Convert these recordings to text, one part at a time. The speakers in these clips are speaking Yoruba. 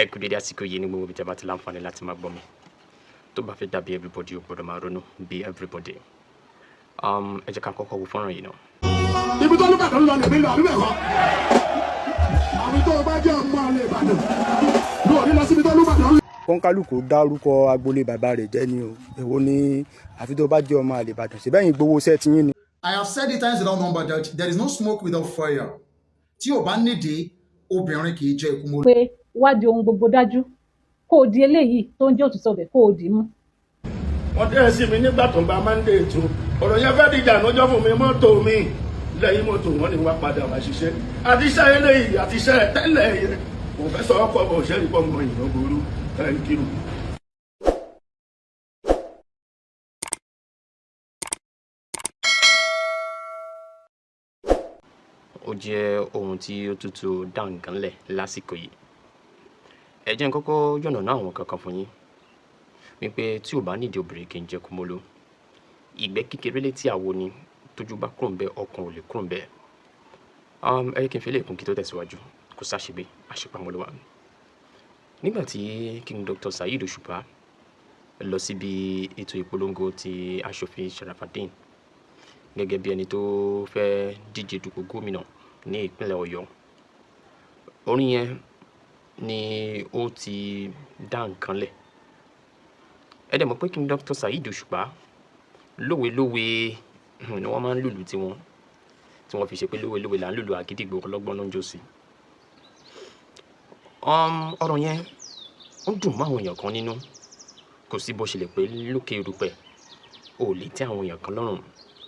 Ẹ kú dédé àsìkò yìí ní gbogbo ibi tí a bá ti láǹfààní láti máa gbọ́ mi. Tó bá fẹ́ dàbí everybody, ó gbọ́dọ̀ máa ronú bí everybody. Ẹ jẹ́ ká kọ́kọ́ wo fọ́nrán yìí náà. Ibi tó Olúbàdàn ń lọ lèmi lọ, àbí bẹ́ẹ̀ kọ́? Àbí tó o bá jẹ́ ọmọ àlè Ìbàdàn ló ò ní lọ síbi tó Olúbàdàn ń lọ. Kọ́ńkálùkù dárúkọ agboolé bàbá rẹ̀ jẹ́ ni o. Èwo ni àfi tó bá jẹ́ ọmọ àlè Ìbàdàn síbẹ̀yìn gbowó iṣẹ́ ti yín ni. I have said it times without number that there is no smoke without fire. Tí ò bá nídìí, obìnrin kì í jẹ́ ikú mọ́. Pé wádìí ohun gbogbo dájú, kó o di eléyìí tó ń jẹ́ òtítọ́ bẹ̀, kó o dì í mú. Wọ́n tẹ́ sí mi nígbà tó ń bá mandate o. Ọ̀rọ̀ yẹn fẹ́ dìjà lọ́jọ́ fún mi. Mọ́tò mi lẹ́yìn mọ́tò wọn ni wọ́n padà wá ṣiṣẹ́ àti iṣẹ́ eléyìí àti iṣẹ́ tẹ́lẹ̀ yẹn kò fẹ́ sọ ọkọ̀ bọ̀ ṣẹ́rí pọ̀ mọ́ ìyàn burú. Thank you. Ó jẹ́ ohun tí ó tútù dá nǹkan lẹ̀ lásìkò yìí. Ẹ jẹ́ n kọ́kọ́ yànnàná àwọn kankan fún yín wípé tí ò bá nídìí, obìnrin kì í jẹ́ kúmólú. Ìgbẹ́ kékeré létí àwo ni, tójú bá kúrò ńbẹ̀, ọkàn ò lè kúrò ńbẹ̀. Ẹ jẹ́ kí n fi eléyìí kún kí tó tẹ̀síwájú. Kò sáṣebé, àṣepamọ́ ló wà. Nígbà tí King Dr. Saheed Òṣùpá lọ síbi ètò ìpolongo ti aṣòfin Sharafadeen gẹ́gẹ́ bí ẹni tó fẹ́ díje dupò gómìnà ní ìpínlẹ̀ Ọ̀yọ́, orin yẹn ni ó ti dá nǹkan lẹ̀. Ẹ dẹ̀ mọ̀ pé King Dr. Saheed Òṣùpá, lówelówe ni wọ́n máa ń lùlù tiwọn, tí wọ́n fi ṣe pé lówelówe là ń lùlù àgídìgbò, ọlọ́gbọ́n ló ń jó sí. Ọ̀rọ̀ yẹn ó dùn mọ́ àwọn èèyàn kan nínú. Kò sí bó ṣe lè pé lókè erùpẹ̀, ò lè tẹ́ àwọn èèyàn kan lọ́rùn.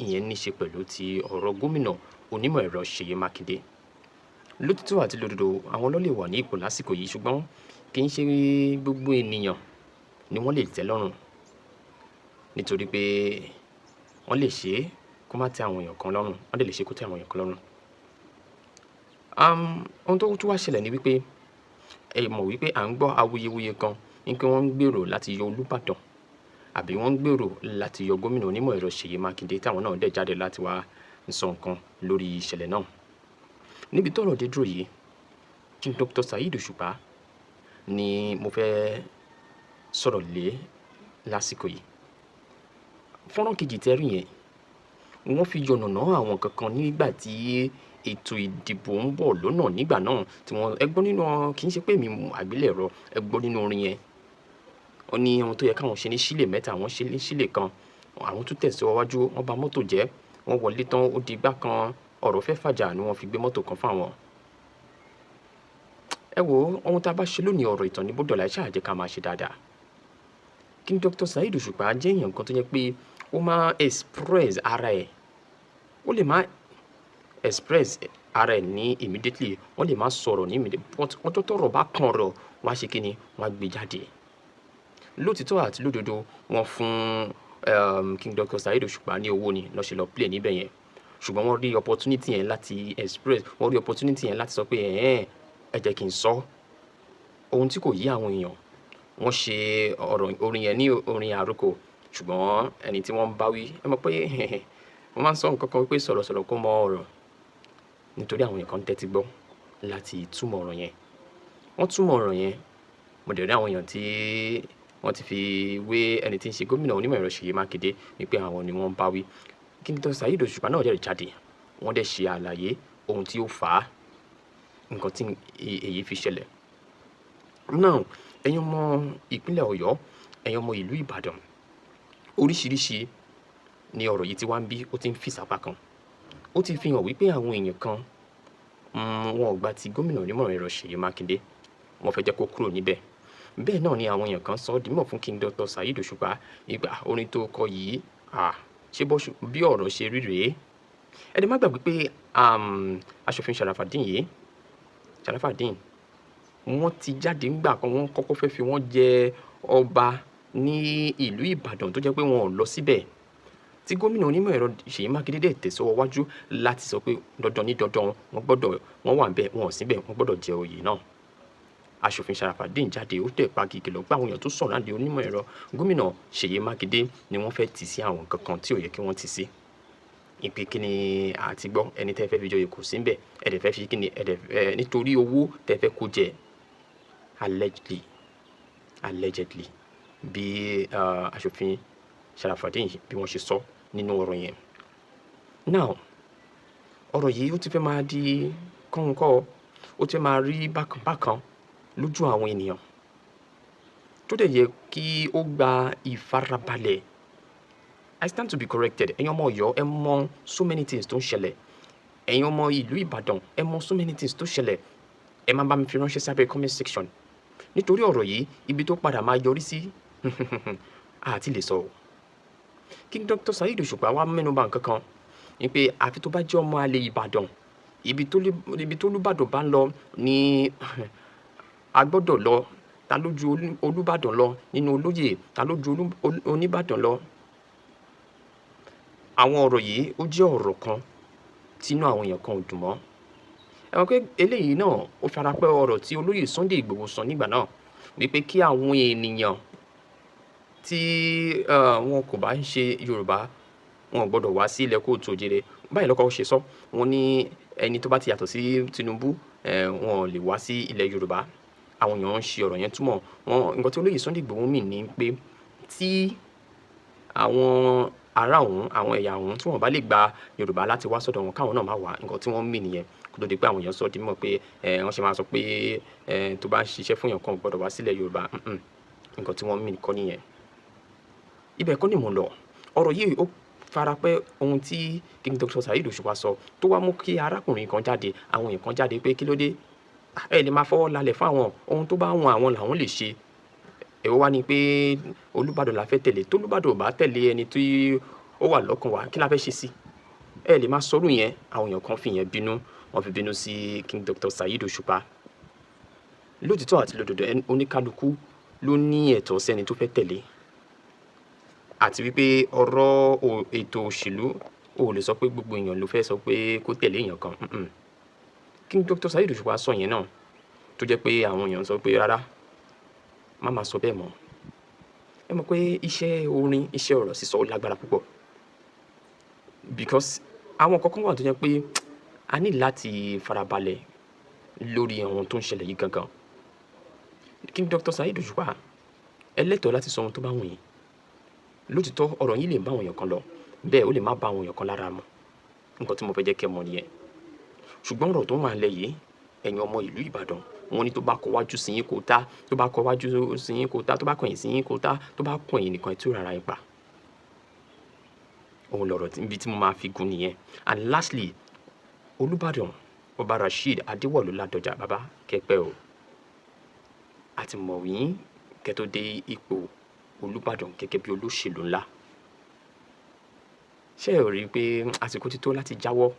Ìyẹn ní ṣe pẹ̀lú ti ọ̀rọ̀ gómìnà onímọ̀ ẹ̀rọ Ṣèyí Mákindé. Lótìtọ́ àti lódodo, àwọn ló lè wà ní ipò lásìkò yìí, ṣùgbọ́n kì í ṣe gbogbo ènìyàn ni wọ́n lè tẹ́ lọ́rùn, nítorí pé wọ́n lè ṣe é kó má tẹ́ àwọn èèyàn kan lọ́rùn, wọ́n dẹ̀ lè ṣe kó tẹ́ àwọn èèyàn kan lọ́rùn. Ohun tó tún wá ṣẹlẹ̀ ni wípé ẹ mọ̀ wípé à ń gbọ́ awuyewuye kan ní pé wọ́n ń gbèrò láti yọ Olúbàdàn àbí wọ́n ń gbèrò láti yọ gómìnà onímọ̀ ẹ̀rọ Ṣèyí Mákindé, táwọn náà dẹ̀ jáde láti wá sọ nǹkan lórí ìṣẹ̀lẹ̀ náà. Níbi tọ́rọ̀ dé dúró yìí, King Dr. Saheed Òṣùpá ni mo fẹ́ sọ̀rọ̀ lé lásìkò yìí. Fọ́nrán kejì tẹ́ rí yẹn, wọ́n fi yànnàná àwọn kankan nígbà tí ètò ìdìbò ń bọ̀ lọ́nà nígbà náà tí wọ́n ẹ gbọ́ nínú, kì í ṣe pé èmi àgbélẹ̀rọ, ẹ gbọ́ nínú orin yẹn. Ó ní ohun tó yẹ káwọn ṣe ní sílè mẹ́ta, àwọn ṣe ní sílè kan. Àwọn tún tẹ̀síwájú, wọ́n bà mọ́tò jẹ́, wọ́n wọlé tán, ó di igbá kan, ọ̀rọ̀ fẹ́ fàjà ni wọ́n fi gbé mọ́tò kan fáwọn. Ẹ wo ohun tá a bá ṣe lónìí, ọ̀rọ̀ ìtàn ní bọ́dọ̀là, ẹ ṣáà jẹ́ ká máa ṣe dáadáa. King Dr. Saheed Òṣùpá jẹ́ èèyàn kan tó yẹ pé ó máa express ara ẹ̀. Ó lè má express ara ẹ̀ ní immediately, wọ́n lè má sọ̀rọ̀ ní immediately, but ọjọ́ tọ́rọ̀ bá kàn ọ̀rọ̀, wọ́n á ṣe kíni, wọ́n á gbé jáde. Lótìtọ́ àti lódodo, wọ́n fún King Dr. Saheed Òṣùpá ní owó ni lọ́ ṣe lọ play níbẹ̀ yẹn, ṣùgbọ́n wọ́n rí opportunity yẹn láti express, wọ́n rí opportunity yẹn láti sọ pé ẹ̀ẹ́n, ẹ jẹ́ kí n sọ ohun tí kò yí àwọn èèyàn. Wọ́n ṣe ọ̀rọ̀ orin yẹn ní orin àròkọ, ṣùgbọ́n ẹni tí wọ́n ń bá wí, ẹ mọ̀ pé wọ́n máa ń sọ nǹkan kan wípé sọ̀rọ̀sọ̀rọ̀ kó mọ ọ̀rọ̀, nítorí àwọn èèyàn kan tẹ́tí gbọ́ láti túmọ̀ ọ̀rọ̀ yẹn. Wọ́n túmọ̀ ọ̀rọ̀ yẹn. Mo dẹ̀ rí àwọn èèyàn tí wọ́n ti fi wé ẹni tí ń ṣe gómìnà onímọ̀ ẹ̀rọ Ṣèyí Mákindé wípé àwọn ni wọ́n ń bá wí. King Dr. Saheed Òṣùpá náà dẹ̀ jáde, wọ́n dẹ̀ ṣe àlàyé ohun tí ó fà á, nǹkan tí èyí fi ṣẹlẹ̀ náà. Ẹ̀yin ọmọ ìpínlẹ̀ Ọ̀yọ́, ẹ̀yin ọmọ ìlú Ìbàdàn, oríṣiríṣi ni ọ̀rọ̀ yìí ti wá ń bí. Ó ti ń fìsàpá kan, ó ti fi hàn wípé àwọn èèyàn kan, wọn ò gba ti gómìnà onímọ̀ ẹ̀rọ Ṣèyí Mákindé, wọ́n fẹ́ jẹ́ kó kúrò níbẹ̀. Bẹ́ẹ̀ náà ni àwọn èèyàn kan sọ ọ́ dímọ̀ fún King Dr. Saheed Òṣùpá ìgbà orin tó kọ yìí, ṣé bí ọ̀rọ̀ ṣe rí rèé. Ẹ dẹ̀ má gbàgbé pé aṣòfin Sharafadeen yìí, Sharafadeen, wọ́n ti jáde ńgbà kan, wọ́n kọ́kọ́ fẹ́ fi wọ́n jẹ ọba ní ìlú Ìbàdàn, tó jẹ́ pé wọn ò lọ síbẹ̀, tí gómìnà onímọ̀ ẹ̀rọ Ṣèyí Mákindé dẹ̀ tẹ̀sọ́wọ́ wájú láti sọ pé dandan ní dandan, wọ́n gbọ́dọ̀, wọ́n wà ńbẹ̀, wọn ò síbẹ̀, wọ́n gbọ́dọ̀ jẹ oyè náà. Aṣòfin Sharafadeen jáde, ó dẹ̀ pa kìkì lọ pé àwọn èèyàn tó sọ̀rọ̀ àdé onímọ̀ ẹ̀rọ gómìnà Ṣèyí Mákindé ni wọ́n fẹ́ tì sí àwọn nǹkan kan tí ò yẹ kí wọ́n tì sí. Ìpè kí ni àti gbọ́, ẹni tẹ́ fẹ́ fi joyè kò sí ńbẹ̀, ẹ dẹ̀ fẹ́ fi kí ni, ẹ dẹ̀ ẹ nítorí owó tẹ́ fẹ́ kó jẹ. Allegedly, bí aṣòfin Sharafadeen bí wọ́n ṣe sọ nínú ọ̀rọ̀ yẹn. Now, ọ̀rọ̀ yìí ó ti fẹ́ máa di kọ́ńkọ́, ó ti fẹ́ máa rí bákan bákan lójú àwọn ènìyàn, tó dẹ̀ yẹ kí ó gba ìfarabalẹ̀. I stand to be corrected. Ẹ̀yin ọmọ Ọ̀yọ́, ẹ mọ so many things tó ń ṣẹlẹ̀. Ẹ̀yin ọmọ ìlú Ìbàdàn, ẹ mọ so many things tó ṣẹlẹ̀. Ẹ máa bá mi fi ránṣẹ́ sábẹ́ comment section, nítorí ọ̀rọ̀ yìí, ibi tó padà máa yọrí sí, àti lè sọ o. Kí Dr. Saheed Òṣùpá wá mẹ́nu bà nǹkan kan ní pé àfi tó bá jẹ́ ọmọ àlè Ìbàdàn, ibi tó Olúbàdàn bá ń lọ ní a gbọ́dọ̀ lọ. Ta ló ju Olúbàdàn lọ nínú olóyè? Ta ló ju Oníbàdàn lọ? Àwọn ọ̀rọ̀ yìí, ó jẹ́ ọ̀rọ̀ kan tínú àwọn èèyàn kan ò dùn mọ́. Ẹ mọ̀ pé eléyìí náà, ó fara pẹ́ ọ̀rọ̀ tí olóyè Sunday Ìgbòho sọ nígbà náà, wípé kí àwọn ènìyàn tí wọn kò bá ń ṣe Yorùbá, wọn ò gbọ́dọ̀ wá sí ilẹ̀ kóòtù òjìrè. Báyìí lọ́kọ́ ṣe sọ. Wọn ní ẹni tó bá ti yàtọ̀ sí Tinubu, wọn ò lè wá sí ilẹ̀ Yorùbá. Àwọn èèyàn ń ṣe ọ̀rọ̀ yẹn túmọ̀ wọn. Nǹkan tí olóyè Sunday Ìgbòho mì ní pé tí àwọn ará òun, àwọn ẹ̀yà òun, tí wọ́n bá lè gba Yorùbá láti wá sọ́dọ̀ wọn, káwọn náà má wá. Nǹkan tí wọ́n mì nìyẹn, kó tó di pé àwọn èèyàn sọ di mímọ̀ pé wọ́n ṣe máa sọ pé tó bá ń ṣiṣẹ́ fún èèyàn kan ò gbọ́dọ̀ wá sílẹ̀ Yorùbá. Nǹkan tí wọ́n mì kọ́ nìyẹn. Ibẹ̀ kọ́ ni mò ń lọ. Ọ̀rọ̀ yìí, ó fara pẹ́ ohun tí King Dr. Saheed Òṣùpá sọ, tó wá mú kí arákùnrin kan jáde, àwọn èèyàn kan jáde pé kí ló dé? Ẹ lè máa fọwọ́ lálẹ̀ fún àwọn. Ohun tó bá wọn, àwọn làwọn lè ṣe. Èwo wá ni pé Olúbàdàn la fẹ́ tẹ̀lé? Tó Olúbàdàn ò bá tẹ̀lé ẹni tí ó wà lọ́kàn wa, kí la fẹ́ ṣe sí? Ẹ lè máa sọ̀rọ̀ yẹn. Àwọn èèyàn kan fi yẹn bínú, wọ́n fi bínú sí King Dr. Saheed Òṣùpá. Lótìtọ́ àti lódodo, oníkálukú ló ní ẹ̀tọ́ sẹ́ni tó fẹ́ tẹ̀lé, àti wípé ọ̀rọ̀ ètò òṣèlú, ò lè sọ pé gbogbo èèyàn ló fẹ́ sọ pé kó tẹ̀lé èèyàn kan. King Dr. Saheed Òṣùpá sọ yẹn náà, tó jẹ́ pé àwọn èèyàn sọ pé rárá, má máa sọ bẹ́ẹ̀ mọ́. Ẹ mọ̀ pé iṣẹ́ orin, iṣẹ́ ọ̀rọ̀ sísọ, ó lágbára púpọ̀, because àwọn kankan wà tó jẹ́ pé a ní láti farabalẹ̀ lórí àwọn tó ń ṣẹlẹ̀ yìí gangan. King Dr. Saheed Òṣùpá, ẹ lẹ́tọ̀ọ́ láti sọ ohun tó bá wù yín. Lótìtọ́, ọ̀rọ̀ yín lè bá àwọn èèyàn kan lọ bẹ́ẹ̀, ó lè má bá àwọn èèyàn kan lára mu. Nǹkan tí mo fẹ́ jẹ́ kẹ́ mọ̀ nìyẹn. Ṣùgbọ́n ọ̀rọ̀ tó wà nílẹ̀ yìí, ẹ̀yin ọmọ ìlú Ìbàdàn, wọ́n ní tó bá kọ wájú sí yín kó tá, tó bá kọ wájú sí yín kó tá, tó bá kọ̀yìn sí yín kó tá, tó bá kọ̀yìn nìkan tí ó rárá yín pa. Òun lọ̀rọ̀ ibi tí mo máa fi gùn nìyẹn. And lastly, Olúbàdàn, Ọba Rasheed Adéwọ̀lú Ládọjà, bàbá kẹpẹ́ o. Àti mọ̀ yín kẹ́ tó dé ipò Olúbàdàn gẹ́gẹ́ bí olóṣèlú ńlá. Ṣé ẹ rí i pé àsìkò ti tó láti jáwọ́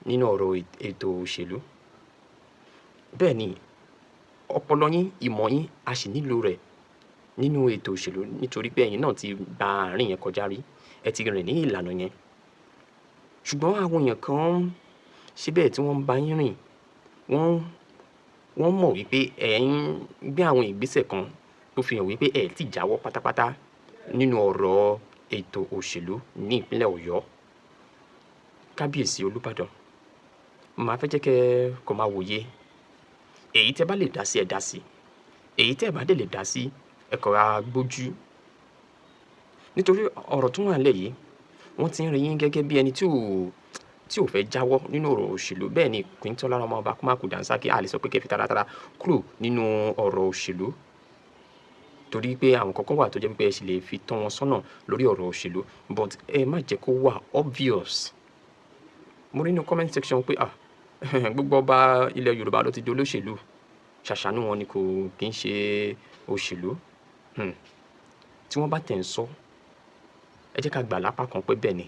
nínú ọ̀rọ̀ ètò òṣèlú? Bẹ́ẹ̀ ni, ọpọlọ yín, ìmọ̀ yín, a sì nílò rẹ̀ nínú ètò òṣèlú, nítorí pé ẹ̀yin náà ti gba àárín yẹn kọjá rí, ẹ ti rìn ní ìlànà yẹn. Ṣùgbọ́n àwọn èèyàn kan ṣe bẹ́ẹ̀ tí wọ́n ń bá yín rìn, wọ́n mọ̀ wípé ẹ̀ ń gbé àwọn ìgbésẹ̀ kan tó fi hàn wípé ẹ̀ ti jáwọ́ pátápátá nínú ọ̀rọ̀ ètò òṣèlú ní ìpínlẹ̀ Ọ̀yọ́. Kábíyèsí Olúbàdàn, màá fẹ́ jẹ́ kẹ́ kó máa wòye. Èyí tẹ́ bá lè dá sí, ẹ dá sí. Èyí tẹ́ bá dẹ̀ lè dá sí, ẹ kàn ra gbójú, nítorí ọ̀rọ̀ tó wà nílẹ̀ yìí, wọ́n ti ń rí yín gẹ́gẹ́ bí ẹni tí ò fẹ́ jáwọ́ nínú ọ̀rọ̀ òṣèlú. Bẹ́ẹ̀ ni Queen Tọ́lá ọmọ ọba Kúmákù Dànsákì, a lè sọ pé kẹ́ fi taratara kúrò nínú ọ̀rọ̀ òṣèlú, torí pé àwọn kankan wà tó jẹ́ pé ẹ sì lè fi tọ́ wọn sọ́nà lórí ọ̀rọ̀ òṣèlú, but ẹ má jẹ́ kó wà obvious. Mo rí inú comment section pé, ah, gbogbo ọba ilẹ̀ Yorùbá ló ti di olóṣèlú, ṣàṣàánú wọn ni kò kí ń ṣe òṣèlú. Tí wọ́n bá tẹ̀ ń sọ, ẹ jẹ́ ká gbà lápá kan pé bẹ́ẹ̀ ni,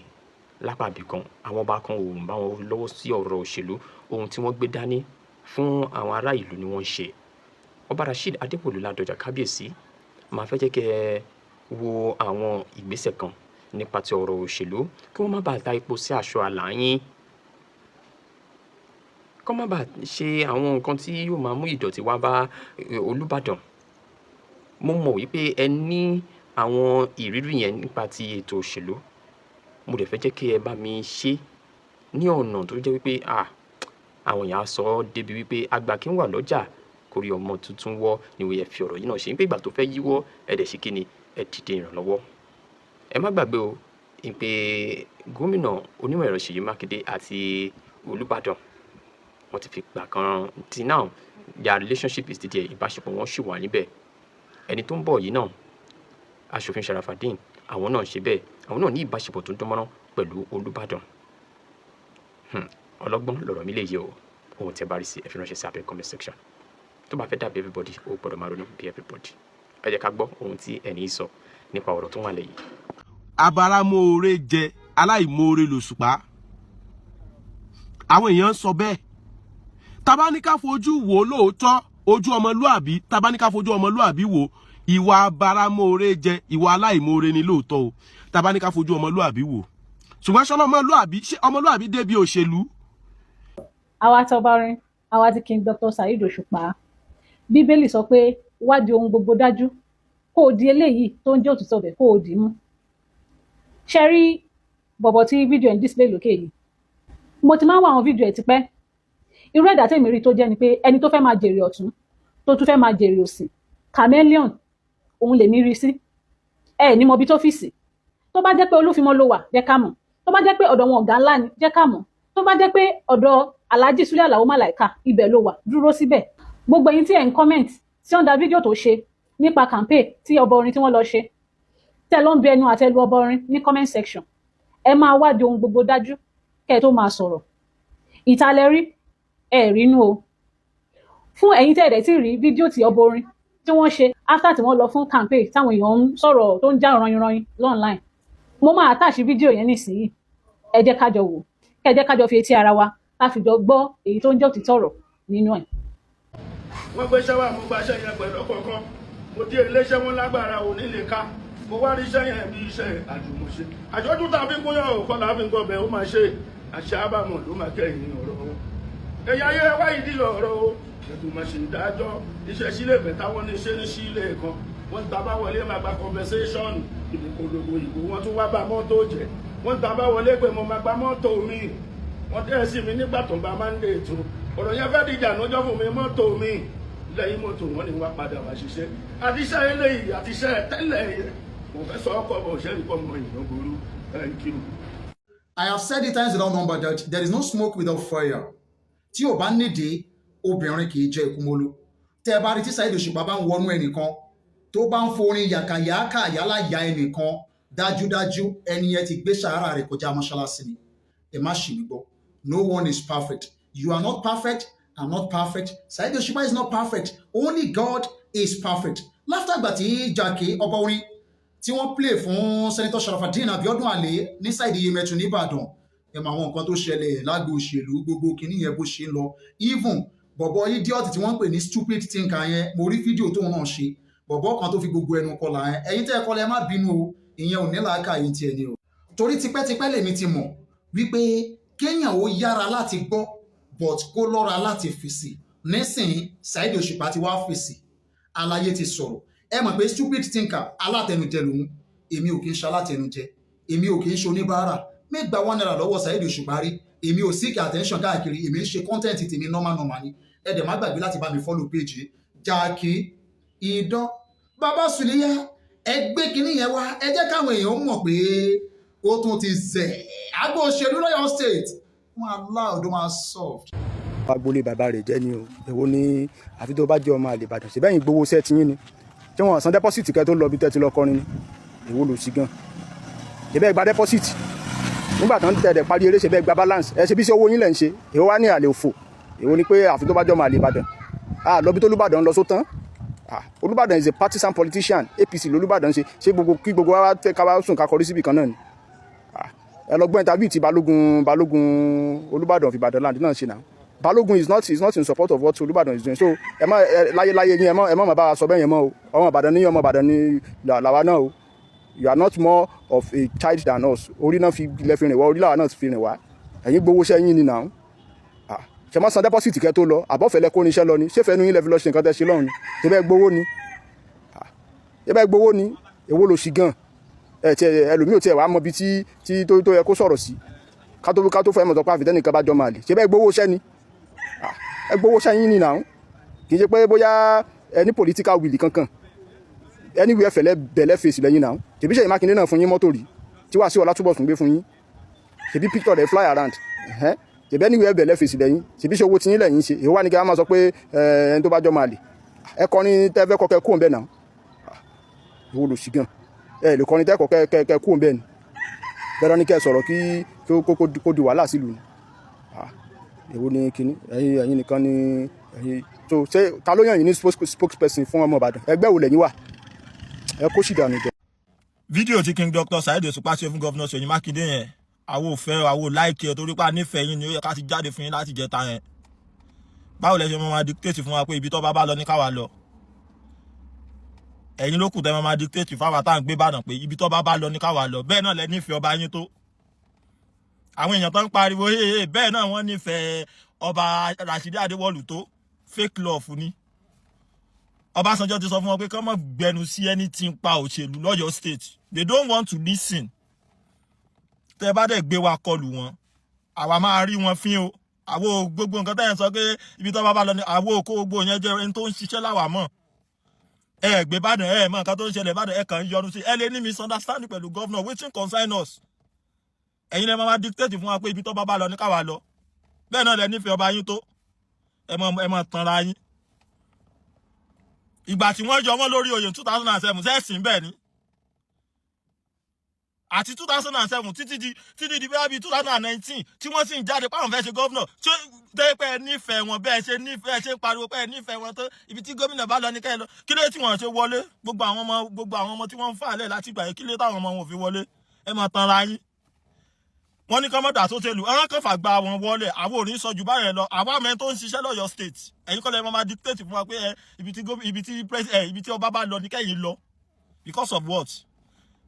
lápá ibì kan, àwọn ọba kan ò bá wọn lọ́wọ́ sí ọ̀rọ̀ òṣèlú. Ohun tí wọ́n gbé dání fún àwọn ará ìlú ni wọ́n ń ṣe. Ọba Rasheed Adéwọ̀lú Ládọjà, kábíyèsí, màá fẹ́ jẹ́ kẹ́ ẹ wo àwọn ìgbésẹ̀ kan nípa ti ọ̀rọ̀ òṣèlú, kí wọ́n má bàa ta epo sí aṣọ àlà yín, kọ́ má bàa ṣe àwọn nǹkan tí yóò máa mú ìdọ̀tí wá bá Olúbàdàn. Mo mọ̀ wípé ẹ ní àwọn ìrírí yẹn nípa ti ètò òṣèlú. Mo dẹ̀ fẹ́ jẹ́ kí ẹ bá mi ṣe ní ọ̀nà tó jẹ́ wípé, ah, àwọn èèyàn á sọ ọ́ débi wípé àgbà kí ń wà lọ́jà. Kórí ọmọ tuntun wọ́ ni wọ́n yẹ fi ọ̀rọ̀ yìí náà ṣe ń pé ìgbà tó fẹ́ yíwọ́, ẹ dẹ̀ ṣe kí ni, ẹ dìde ìrànlọ́wọ́. Ẹ má gbàgbé o pé gómìnà onímọ̀ ẹ̀rọ Ṣèyí Mákindé àti Olúbàdàn, wọ́n ti fi gbà kan till now, their relationship is still there. Ìbáṣepọ̀ wọn ṣì wà níbẹ̀. Ẹni tó ń bọ̀ yìí náà, Aṣòfin Sharafadeen, àwọn náà ṣe bẹ́ẹ̀, àwọn náà ní ìbáṣepọ̀ tó ń dánmọ́rán pẹ̀lú Olúbàdàn. Ọlọ́gbọ́n lọ̀rọ̀ mi lè yé o. Ohun tí ẹ bá rí sí, ẹ fi ránṣẹ́ sí abẹ́ comment section. Tó bá fẹ́ dàbí everybody, ó gbọ́dọ̀ máa ronú bí everybody. Ẹ jẹ́ ká gbọ́ ohun tí ẹni yìí sọ nípa ọ̀rọ̀ tó wà lẹ́yìn. Abáramóore jẹ, aláìmoore lòṣùpá. Àwọn èèyàn ń sọ bẹ́ẹ̀. Tàbá ní ká fojú wò lóòótọ́, ojú ọmọlúàbí, tàbá ní ká fojú ọmọlúàbí wò, ìwà abáramóore jẹ, ìwà aláìmoore ni lóòótọ́ o, tàbá ní ká fojú ọmọlúàbí wò. Ṣùgbọ́n ṣọlá ọmọlúàbí, ṣé ọmọlúàbí débi òṣèlú? Àwa tọba orin, àwa ti King Dr. Saheed Òṣùpá. Bíbélì sọ pé wádìí ohun gbogbo dájú, kó o di eléyìí tó ń jẹ́ òtítọ́ ọbẹ̀, kó o dì í mú. Ṣe rí bọ̀bọ̀ tí fídíò ẹ̀ ń display lókè yìí, mo ti máa ń wá àwọn fídíò ẹ̀ tipẹ́. Irú ẹ̀dá tèmi rí tó jẹ́ ni pé ẹni tó fẹ́ máa jèrè ọ̀tún, tó tún fẹ́ máa jèrè òsì, chameleon òun lèmi rí sí. Ẹ ní mọ ibi tó fìsì. Tó bá jẹ́ pé Olúfimọ́ ló wà, jẹ́ ká mọ̀. Tó bá jẹ́ pé ọ̀dọ̀ wọn ọ̀gá ńlá ni, jẹ́ ká mọ̀. Tó bá jẹ́ pé ọ̀dọ̀ Alhaji Sule Alao Malaika, ibẹ̀ ló wà, dúró síbẹ̀. Gbogbo ẹ̀yin tí ẹ̀ ń comment tí ó ń da fídíò tó ṣe nípa campaign tí ọba orin tí wọ́n lọ ṣe, tẹ́ ló ń bí ẹnu àtẹ́lu ọba orin ní comment section, ẹ máa wádìí ohun gbogbo dájú kẹ́ ẹ tó máa sọ̀rọ̀. Ìtàlẹ̀ rí ẹ rínú o. Fún ẹ̀yin tẹ́ ẹ̀ dẹ̀ tí rí fídíò tí ọba orin tí wọ́n ṣe after tí wọ́n lọ fún campaign, táwọn èèyàn ń sọ̀rọ̀ tó ń já ranyinranyin online, mo máa attach fídíò yẹn nísìnyí. Ẹ jẹ́ ká jọ wò, kẹ́ ẹ jẹ́ ká jọ fi etí ara wa ká fi jọ gbọ́ èyí tó ń jẹ́ òtítọ́ ọ̀rọ̀ nínú ẹ̀. Wọ́n gbé iṣẹ́ wa, mo gba iṣẹ́ yẹn pẹ̀lú ọkọ̀ọ̀kan. Mo dé iléeṣẹ́ wọn, lágbára ò ní lè ká. Mo wá rí iṣẹ́ yẹn bí iṣẹ́ àjùmọ̀ṣe. Àjọjú tá a fi ń gúnyán òkọ́ là á fi ń gbọ́bẹ̀, ó máa ṣe àṣà àbámọ̀ ló máa kẹ́yìn ọ̀rọ̀ wọn. Ẹ̀yà ayé wá ìdí lọ̀rọ̀ o. Ètò máa ṣe ìdájọ́ iṣẹ́ sílé mẹ́ta, wọ́n ní iṣẹ́ ní sílé kan. Wọ́n ń ta bá wọlé, máa gba compensation. Ìbò polongo ìbò, wọ́n tún wá bá mọ́tò jẹ́. Wọ́n ń ta bá wọlé pé mo máa gba mọ́tò mi. Wọ́n tẹ́ sí mi nígbà tó ń bá mandate o. Ọ̀rọ̀ yẹn fẹ́ dìjà lọ́jọ́ fún mi. Mọ́tò mi, lẹ́yìn mọ́tò, wọn ni wá padà wá ṣiṣẹ́. Àtiṣẹ́ eléyìí àtiṣẹ́ tẹ́lẹ̀ yẹn, mo fẹ́ sọ ọkọ̀ bọ̀ ṣẹ́ nǹkan mọ ìyàn burú. Thank you. I have said it times without number that there is no smoke without fire. Tí ò bá nídìí, obìnrin kì í jẹ́ ìkúmọ́lú. Tẹ́ ẹ bá rí tí Saheed Òṣùpá bá ń wọnú ẹnìkan, tó bá ń forin yàkàyàkà yálà ya ẹnìkan, dájúdájú ẹni yẹn ti gbé sàárà rẹ̀ kọjá mọ́ṣáláṣí ni. Ẹ má ṣì mí gbọ́. No one is perfect. You are not perfect. I'm not perfect. Saheed Òṣùpá is not perfect. Only God is perfect. Látàgbà tí Jàkí ọba orin tí wọ́n play fún Senator Sharafadeen Abiodun Ali ní side Yemẹtu nìbàdàn, ẹ mọ àwọn nǹkan tó ṣẹlẹ̀ lágbo òṣèlú, gbogbo kìíní yẹn bó ṣe ń lọ. Even bọ̀bọ̀ idiot tí wọ́n ń pè ní stupid thinker yẹn, mo rí fídíò tóun náà ṣe, bọ̀bọ̀ kan tó fi gbogbo ẹnu kọlà yẹn. Ẹ̀yin tẹ́ ẹ kọlẹ̀, ẹ má bínú o, ìyẹn ò ní làákàyè tiẹ̀ ni o. Torí tipẹ́tipẹ́ lèmi ti mọ̀ wípé kéèyàn ó yára láti gbọ́, but kó lọ́ra láti fèsì. Nísìnyí, Saheed Òṣùpá ti wá fèsì, aláyé ti sọ̀rọ̀. Ẹ mọ̀ pé stupid thinker, alátẹnujẹ lòun. Èmi ò kí ń ṣe alátẹnujẹ, èmi ò kí ń ṣe oníbàárà mẹ́gbàá ₦1 lọ́wọ́ Saheed Òṣùpá rí. Èmi ò seek attention káàkiri. Èmi ń ṣe content tèmi normal normal ni. Ẹ dẹ̀ má gbàgbé láti bá mi follow page Jàkí Idán Bàbá Sùlíyà. Ẹ gbé kinní yẹn wá, ẹ jẹ́ káwọn èèyàn mọ̀ pé ó tún ti zẹ̀ àgbo òṣèlú lọ́yọ̀ State. Wọn allowed, ó máa soft. Agboolé bàbá rẹ̀ jẹ́ ni o. Èwo ni àfi tó bá jẹ́ ọmọ àlè Ìbàdàn? Ṣèbẹ́yìn gbowó iṣẹ́ tiyín ni, tí wọ́n san deposit kẹ́ tó lọ bí tẹ́ ti lọ kọrin ni. Èwo lò sí gan? Ṣèbẹ́ gba deposit nígbà tó ń tẹ̀lé parí eré? Ṣèbẹ́ gba balance? Ẹ ṣe bí sí owó yín lẹ̀ ń ṣe. Èwo wá ní àlè òfò? Èwo ni pé àfi tó bá jẹ́ ọmọ àlè Ìbàdàn? Ah, lọ bí tó Olúbàdàn lọ sótán. Ah, Olúbàdàn is a partisan politician. APC lolúbàdàn ṣe. Ṣé gbogbo kí gbogbo wa tẹ ká wá sùn ká kọrí síbì kan náà ni? Ah, ẹ lọ gbọ́ interview tí Balógun Olúbàdàn of Ìbàdàn land náà ṣe náà. Balógun is not in support of what Olúbàdàn is doing. So ẹ má ẹ láyé láyé yín, ẹ má má bá wa sọ bẹ́ẹ̀ yẹn mọ́ o. Ọmọ Ìbàdàn ní, ọmọ Ìbàdàn ní làwa náà o. You are not more of a child than us. Orí náà fi lẹ fi rìn wá, orí làwa náà fi rìn wá. Ẹ̀yin gbowó iṣẹ́ yín ni náà. Ah, ṣe má san deposit kẹ́ tó lọ? Àbọ̀fẹ́ lẹ kó ní iṣẹ́ lọ ni? Ṣé fẹ́nu yín lẹ fi lọ ṣe nǹkan tẹ́ ṣe lọ́hùn ni? Ṣé bẹ́ẹ̀ gbowó ni? Ah, ṣé bẹ́ẹ̀ gbowó ni? Èwo lò sí gan? Ẹ tiẹ̀ ẹlòmíì ò tiẹ̀ wàá mọ ibi tí tó yẹ kó sọ̀rọ̀ sí. Ká tó fẹ́ mọ̀ tó pa àfitẹ́nìkan bá jọ máa lè ṣé bẹ́ẹ̀ gbowó iṣẹ́ ni. Ah, ẹ gbowó iṣẹ́ yín ni náà. Kì Kì í ṣe pé bóyá ẹ ní political will kankan. Anywhere fẹ̀lẹ́ bẹ̀lẹ́ fèsì lẹ́yìn náà. Ṣèbí Ṣèyí Mákindé náà fún yín mọ́tò rí tí Wàsíù Ọlátúbọ̀sún gbé fún yín? Ṣèbí picture rẹ̀ fly around? Ṣèbí anywhere bẹ̀lẹ́ fèsì lẹ́yìn? Ṣèbí ṣe owó tí yín lẹ́yìn ṣe? Èwo wá ní kí wọ́n máa sọ pé ẹni tó bá jọ máa lè ẹ kọrin tẹ́fẹ́ kọ́kẹ́ kúrò bẹ́ẹ̀ náà? Ìwọ lò sí gan, ẹ lè kọrin tẹ́kọ̀ọ́ kẹ́ kúrò bẹ́ẹ̀ ni. Dandan ní kẹ́ sọ̀rọ̀ kí kó di wàhálà sílùú ni. Èwo ni kíní? Ẹ̀yin nìkan ni ẹ̀yin tó ṣé. Ta ló yàn yín ní spokesperson fún ọmọ Ìbàdàn? Ẹgbẹ́ wo lẹ́yìn wà? Ẹ kó sì dànù jẹ. Fídíò tí King Dr. Saheed Òṣùpá ṣe fún Governor Ṣèyí Mákindé yẹn, àwọn ò fẹ́, àwọn ò like ẹ̀, torí pé a nífẹ̀ẹ́ yín ni. Ó yẹ ká ti jáde fún yín láti jẹta yẹn. Báwo lẹ ṣe máa dictate fún wa pé ibi tó bá bá lọ ní káwa lọ? Ẹ̀yin ló kù tẹ́ máa dictate fáwa tá à ń gbé Ìbàdàn pé ibi tó bá bá lọ ní káwa lọ. Bẹ́ẹ̀ náà lẹ nífẹ̀ẹ́ ọba yín tó. Àwọn èèyàn tó ń pariwo hey, bẹ́ẹ̀ náà wọ́n nífẹ̀ẹ́ ọba Rashidi Adéwọ̀lú tó. Fake love ni. Ọbásanjọ́ ti sọ fún wọn pé kán má gbẹnu sí anything pa òṣèlú lọ́yọ̀ State. They don't want to listen. Tẹ́ bá dẹ̀ gbé wa kọlù wọn, àwa máa rí wọn fín o. Àwo gbogbo nǹkan tẹ́ ẹ̀ ń sọ pé ibi tó bá bá lọ ni àwo kó gbogbo yẹn jẹ́. Ẹni tó ń ṣiṣẹ́ láwa mọ̀. Ẹ gbé Ìbàdàn, ẹ mọ nǹkan tó ń ṣẹlẹ̀ Ìbàdàn, ẹ kàn ń yọnu sí. Ẹ lè ní misunderstanding pẹ̀lú governor, wetin concern us? Ẹ̀yin lẹ máa ma dictate fún wa pé ibi tó bá bá lọ ní káwa lọ. Bẹ́ẹ̀ náà lẹ nífẹ̀ẹ́ ọba yín tó. Ẹ mọ tanra yín. Ìgbà tí wọ́n yọ wọ́n lórí oyè 2007, sẹ́ẹ̀sìn bẹ́ẹ̀ ni àti 2007 títí di bẹ́ẹ̀ bíi 2019 tí wọ́n sì ń jáde páwọn fẹ́ ṣe governor. Ṣé tẹ́ pé ẹ nífẹ̀ẹ́ wọn bẹ́ẹ̀ ṣe nífẹ̀ẹ́ ṣe ń pariwo pé ẹ nífẹ̀ẹ́ wọn tó, ibi tí gómìnà bá lọ ní kẹ́ ẹ lọ, kí ló tí wọ́n ṣe wọlé? Gbogbo àwọn ọmọ tí wọ́n ń fà lẹ̀ láti gbà yẹn, kí ló táwọn ọmọ wọn ò fi wọlé? Ẹ máa tanra yín. Wọ́n ní kọ́mọ́dà tó tẹ̀lú ẹ̀rọ kan fàgbà wọn wọlé. Àwọn ò ní sọ jù báyẹn lọ. Àwa mẹ́rin tó ń ṣiṣẹ́ lọ́yọ̀ State, ẹ̀yin kọ́ lẹ́ máa dictate fún wa pé ẹ ibi tí ọba bá lọ ní kẹ́yìn lọ. Because of what?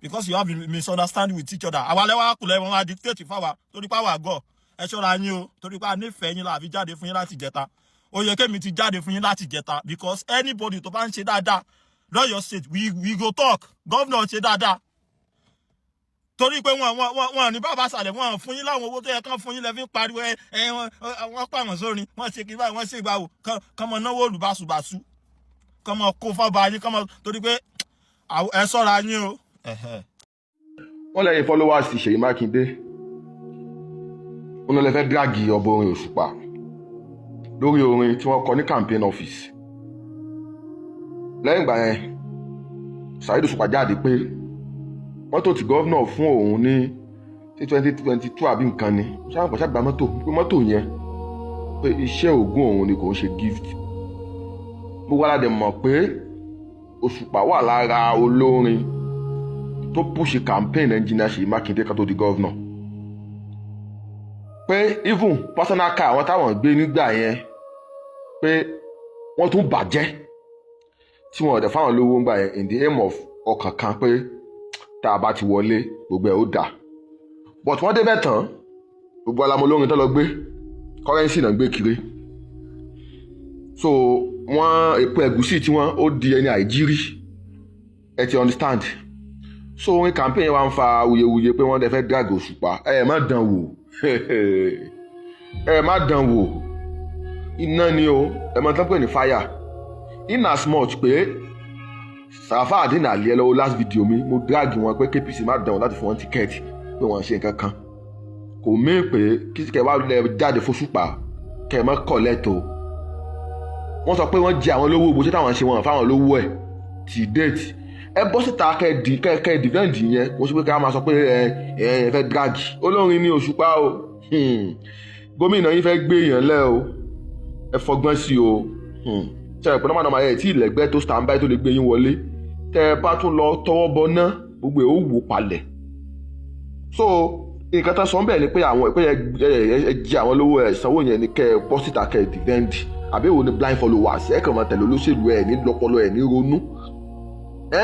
Because you have a misunderstanding with each other. Àwa lẹ́wà kù lẹ́wọ̀n máa dictate fáwa torí pé àwa gọ̀. Ẹ ṣọ́ra yín o, torí pé a nífẹ̀ẹ́ yín la fi jáde fún yín láti jẹta. Ó yẹ kémi ti jáde fún yín láti jẹta, because anybody tó bá ń ṣe dáadáa lọ́yọ̀ State, we go talk. Governor ṣe dáadáa torí pé wọn ní bàbá sàlẹ̀ wọn fún yín láwọn owó tó yẹ kán fún yín lẹ fi ń pariwo. Ẹ ẹ wọn pa àwọn sórin, wọn ṣe kí báyìí, wọn ṣe ìgbà wò kán mọ náwó olùbáṣubàṣu, kán mọ kó fọba yín, kán mọ torí pé ẹ ṣọ́ra yín o. Wọ́n lẹ́yìn followers Ṣèyí Mákindé, wọ́n lè fẹ́ drag ọba orin Òṣùpá lórí orin tí wọ́n kọ ní campaign office. Lẹ́yìn ìgbà yẹn, Saheed Òṣùpá jáde pé mọ́tò tí governor fún òun ní tí 2022 àbí nǹkan ni ṣáà pàṣẹ gba mọ́tò, pé mọ́tò yẹn, pé iṣẹ́ ògùn òun ni, kò ń ṣe gift. Gbogbo aládé mọ̀ pé Òṣùpá wà lára olórin tó push campaign engineer Ṣèyí Mákindé ká tó di governor, pé even personal car àwọn táwọn gbé nígbà yẹn, pé wọ́n tún bàjẹ́ tí wọ́n ọ̀dẹ̀ fáwọn lówó ńgbà yẹn, in the aim of ọkàn kan pé tá a bá ti wọlé, gbogbo ẹ̀ ó dà. But wọ́n débẹ̀ tán, gbogbo alamọ olórin tó lọ gbé currency náà gbé kiri. So wọ́n èpo ẹ̀gúsí tí wọ́n ó di ẹni àìjírí, ẹ ti understand. So orin campaign wa ń fa awuyewuye pé wọ́n dẹ̀ fẹ́ drag Òṣùpá. Ẹ má dán wò, ẹ má dán wò. Iná ni o, ẹ mọ̀ tán pè ní fire. In as much pé Sàràfà Àdínà àlẹ́ ẹ lọ́wọ́, last video mi, mo drag wọn pé KPC má dán wọn láti fún wọn ticket, pé wọ́n ṣe nǹkan kan, kò mí pé kí kẹ wá lẹ jáde fóṣùpá kẹ mọ́ collect o. Wọ́n sọ pé wọ́n jẹ àwọn lówó, gbogbo táwọn ṣe wọn fáwọn lówó ẹ̀ tí date. Ẹ bọ́ síta kẹ defend yẹn. Kò sí pé ká máa sọ pé ẹ fẹ́ drag olórin ní Òṣùpá o. Gómìnà yín fẹ́ gbé èèyàn lẹ́ o, ẹ fọgbọ́n sí o. Ṣe é pé nọ́mà nọ́mà ẹ̀ tí ìlẹ̀gbẹ́ tó stand by tó lè gbé yín wọlé, tẹ́ ẹ bá tún lọ tọwọ́ bọ ná, gbogbo ẹ̀ ó wò palẹ̀. So nǹkan tó sọ ń bẹ̀ ni pé àwọn pé ẹ jẹ àwọn lówó, ẹ sanwó yẹn ni kẹ́ ẹ bọ́ síta kẹ́ ẹ defend. Àbí èwo ni blind followers? Ẹ kàn máa tẹ̀lé olóṣèlú, ẹ ní lọ́pọlọ, ẹ ní ronú ẹ.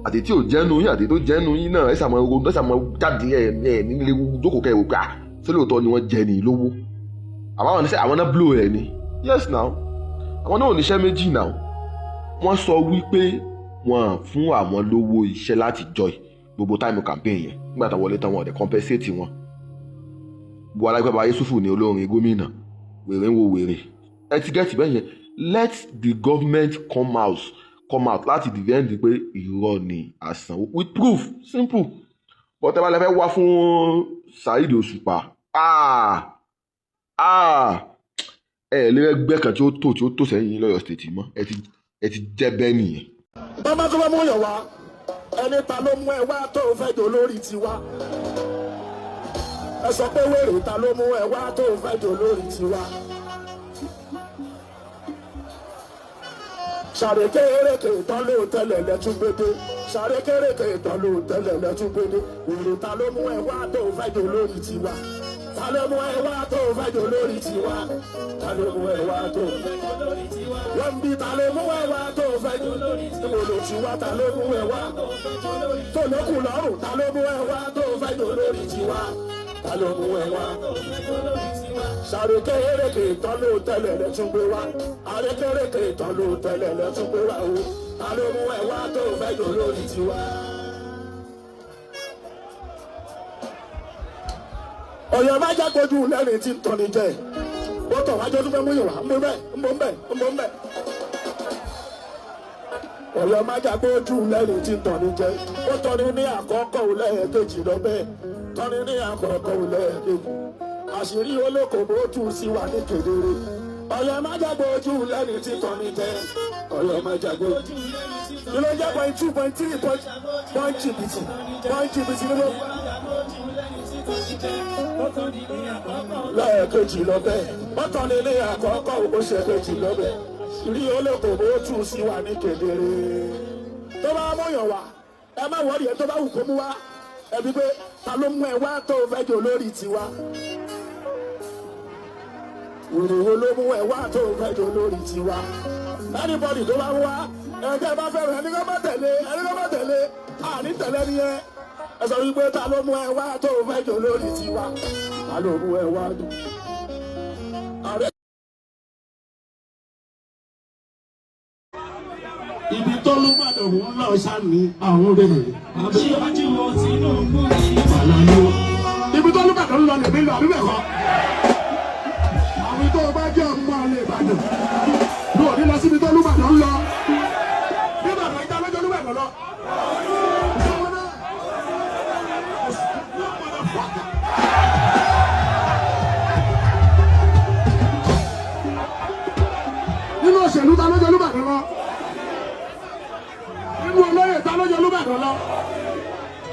Àti tí ò jẹ́nu yín àti tó jẹ́nu yín náà, ẹ sàmọ́ ronú, ẹ sàmọ́ jáde. Ẹ nílé jókòó kẹ́ ẹ wò pé à ṣé lóòótọ́ ni wọ́n jẹ ní lówó? Àbáwọn ní sẹ́ àwọn náà blow ẹ ni. Yes now, àwọn náà ò níṣẹ́ méjì now. Wọ́n sọ wípé wọ́n fún àwọn lówó iṣẹ́ láti joy gbogbo time campaign yẹn. Nígbà táwọn wọlé tán, wọn ò dẹ̀ compensate wọn. Buhari alágbàbà Yusufu ní olórin gómìnà wèrè ń wo wèrè. Ẹ ti get bẹ́ẹ̀ yẹn. Let the government come out láti defend pé irọ́ ni àsanwó with proof, simple. But ẹ bá lè fẹ́ wá fún Saheed Òṣùpá, ah ah, ẹ lè ẹgbẹ́ kan tí ó tò sẹ́yìn yín lọ́yọ̀ State mọ́. Ẹ ti jẹ́ bẹ́ẹ̀ nìyẹn. Bàbá tó bá mú yàn wá, ẹni ta ló mú ẹ wá tó fẹ́ jò lórí tiwa? Ẹ sọ pé wèrè, ta ló mú ẹ wá tó fẹ́ jò lórí tiwa? Ṣàrékèrèkè tán ló tẹ́lẹ̀ lẹ́tún gbédé, ṣàrékèrèkè tán ló tẹ́lẹ̀ lẹ́tún gbédé. Wèrè, ta ló mú ẹ wá tó fẹ́ jò lórí tiwa? Ta ló mú ẹ wá tó fẹ́ jò lórí tiwa? Ta ló mú ẹ wá tó fẹ́ jò lórí tiwa? Wọ́n bí ta ló mú ẹ wá tó fẹ́ jò lórí tiwa? Ló ti wá, ta ló mú ẹ wá tó lókun lọ́rùn? Ta ló mú ẹ wá tó fẹ́ jò lórí tiwa? Ta ló mú ẹ wá? Ṣàrékèrèkè tán ló tẹ́lẹ̀ lẹ́tún gbé wá, àrékèrèkè tán ló tẹ́lẹ̀ lẹ́tún gbé wá o. Ta ló mú ẹ wá tó fẹ́ jò lórí tiwa? Ọ̀yọ́ má jẹ́ kojú lẹ́rìn tí ń tọ́ni jẹ́. Ó tọ̀ wájú tó fẹ́ mú ìwà ń bọ́ bẹ́ẹ̀, ń bọ́ bẹ́ẹ̀, ń bọ́ bẹ́ẹ̀. Ọ̀yọ́ má jẹ́ kojú lẹ́rìn tí ń tọ́ni jẹ́. Ó tọ́ni ní àkọ́kọ́, ò lẹ́ẹ̀kejì lọ bẹ́ẹ̀. Tọ́ni ní àkọ́kọ́, ò lẹ́ẹ̀kejì. Àṣírí olókòwò tú sí wa ní kedere. Ọ̀yọ́ má jẹ́ kojú lẹ́rìn tí ń tọ́ni jẹ́. Ọ̀yọ́ má jẹ́ kojú. Kí ló jẹ́ 0.2, 0.3, point point jìbìtì, point jìbìtì ní gbogbo lẹ́ẹ̀kejì lọ bẹ́ẹ̀? Wọ́n tán ní ilé àkọ́kọ́, ó ṣe kejì lọ bẹ́ẹ̀. Rí olókòwò ó tú sí wa ní kedere. Tó bá múyàn wá, ẹ má wọ́ọ̀rì ẹ. Tó bá wù kó mú wá, ẹ bí pé ta ló mú ẹ wá tó fẹ́ jò lórí tiwa? Wèrè wo ló mú ẹ wá tó fẹ́ jò lórí tiwa? Anybody tó bá ń wá, ẹgbẹ́ bá fẹ́ràn ẹni kó má tẹ̀lé, ẹni kó má tẹ̀lé, àní tẹ̀lé ni ẹ. Ẹ sọ wípé ta ló mú ẹ wá tó fẹ́ jò lórí tiwa? Ta ló mú ẹ wá dùn? Ààrẹ. Ibi tó lùgbàdàn ń lọ sáni àwọn rèé. Aṣíwájú Tinubu ni. Ibi tó lùgbàdàn ń lọ lèmi lọ, àbí bẹ́ẹ̀ kọ́? Àwọn tó bá jẹ́ ọmọ àlè Ìbàdàn ló ní lọ síbi tó lùgbàdàn ń lọ. Nígbàdàn ìta lọ́jọ́ lùgbàdàn lọ. Sọ́wọ́n náà. Motherfucker. Nínú òṣèlú, ta lọ́jọ́ lùgbàdàn lọ? Nínú olóyè, ta lọ́jọ́ lùgbàdàn lọ?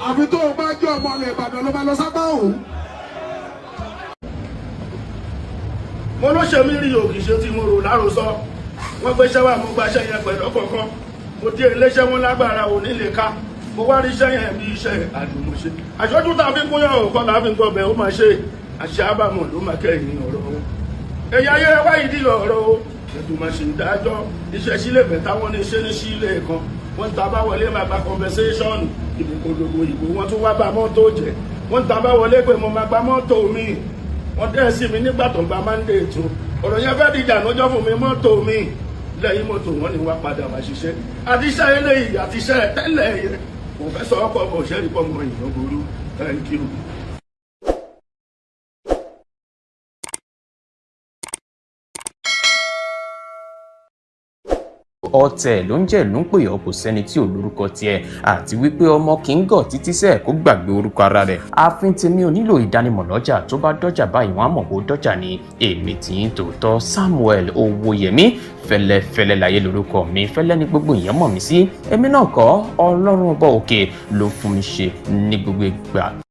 Àfi tó o bá jẹ́ ọmọ àlè Ìbàdàn ló máa lọ sápá òun. Mo ló ṣe mí rí òkì ṣe tí mo rò láròsọ. Wọ́n gbéṣẹ́ wà, mo gbaṣẹ́ yẹn pẹ̀lú ọkọ̀ọ̀kan. Mo dé iléeṣẹ́ wọn, lágbára ò ní lè ká. Mo wá rí iṣẹ́ yẹn bí iṣẹ́ àdùnmọ̀ṣe. Àṣọjú tá a fi ń kúnyàn òkọ́ là á fi ń gbọ́bẹ̀, ó máa ṣe àṣẹ àbámọ̀ ló máa kẹ́yìn ọ̀rọ̀ wọn. Ẹ̀yà ayé wá ìdí ọ̀rọ̀ o. Ètò máa ṣe ìdájọ́ iṣẹ́ sílé mẹ́ta, wọn ní iṣẹ́ ní sílé kan. Wọ́n ta bá wọlé, máa gba compensation. Ìbò gbogbo ìbò, wọ́n tún wá bá mọ́tò jẹ́. Wọ́n ta bá wọlé pé mo máa gba mọ́tò mi. Wọ́n dẹ́ sí mi nígbà tó ń gba mandate o. Ọ̀rọ̀ yẹn fẹ́ dìjà lọ́jọ́ fún mi. Mọ́tò mi, lẹ́yìn mọ́tò, wọn ni wá padà wá ṣiṣẹ́. Àtiṣẹ́ eléyìí àtiṣẹ́ tẹ́lẹ̀ yẹn, kò fẹ́ sọ ọkọ̀ bọ̀ ṣẹ́rí pọ̀ mọ́ ìyàn burú. Thank you. Ọ̀tẹ̀ ló ń jẹ́ ló ń pè ọ́, kò sẹ́ni tí ò lórúkọ tiẹ̀, àti wípé ọmọ kì í gọ̀ títí sẹ́ẹ̀ kó gbàgbé orúkọ ara rẹ̀. Ààfin tèmi ò nílò ìdánimọ̀ lọ́jà. Tó bá dọ́jà báyìí, wọ́n á mọ̀ kó dọ́jà ni. Èmi tí ń tòótọ́, Samuel Owóyẹmí Fẹ́lẹ́fẹ́lẹ́ láyé lórúkọ mi. Fẹ́lẹ́ ní gbogbo èèyàn mọ̀ mí sí. Èmi náà kọ́, Ọlọ́run ọba òkè ló fún mi ṣe ní gbogbo ìgbà.